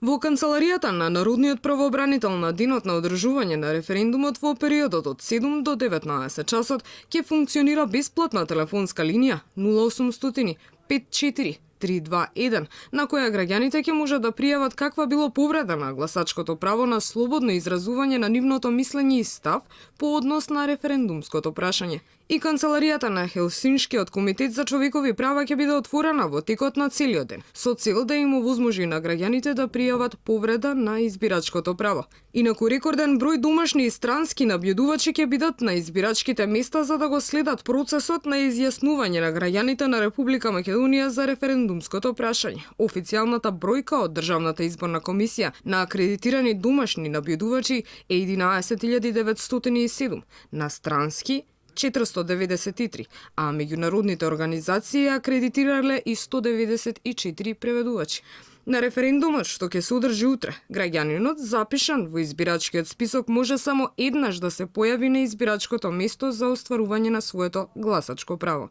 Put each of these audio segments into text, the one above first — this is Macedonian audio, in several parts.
Во канцеларијата на Народниот правообранител на денот на одржување на референдумот во периодот од 7 до 19 часот ќе функционира бесплатна телефонска линија 0800 54 321, на која граѓаните ќе можат да пријават каква било повреда на гласачкото право на слободно изразување на нивното мислење и став по однос на референдумското прашање. И канцеларијата на Хелсиншкиот комитет за човекови права ќе биде отворена во текот на целиот ден, со цел да им овозможи на граѓаните да пријават повреда на избирачкото право. Инаку рекорден број домашни и странски набљудувачи ќе бидат на избирачките места за да го следат процесот на изјаснување на граѓаните на Република Македонија за референдумското прашање. Официјалната бројка од Државната изборна комисија на акредитирани домашни набљудувачи е 11.907, на странски 493, а меѓународните организации акредитирале и 194 преведувачи. На референдумот, што ќе се одржи утре, граѓанинот запишан во избирачкиот список може само еднаш да се појави на избирачкото место за остварување на своето гласачко право.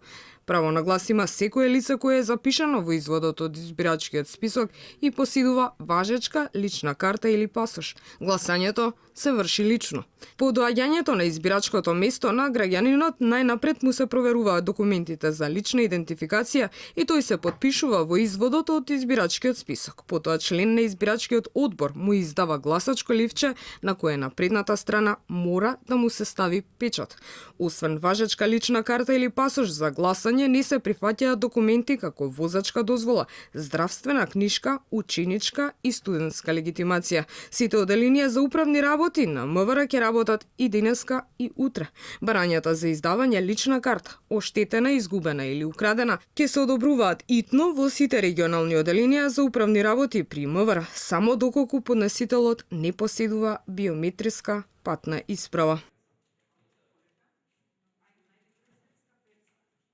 Право на глас има секое лице кое е запишано во изводот од избирачкиот список и поседува важечка лична карта или пасош. Гласањето се врши лично. По доаѓањето на избирачкото место на граѓанинот најнапред му се проверуваат документите за лична идентификација и тој се потпишува во изводот од избирачкиот список. Потоа член на избирачкиот одбор му издава гласачко ливче на кое на предната страна мора да му се стави печат. Освен важечка лична карта или пасош за гласање, не се прифаќаат документи како возачка дозвола, здравствена книшка, ученичка и студентска легитимација. Сите оделенија за управни работи на МВР ќе работат и денеска и утре. Барањата за издавање лична карта, оштетена, изгубена или украдена, ќе се одобруваат итно во сите регионални оделенија за управни работи при МВР, само доколку поднесителот не поседува биометриска патна исправа.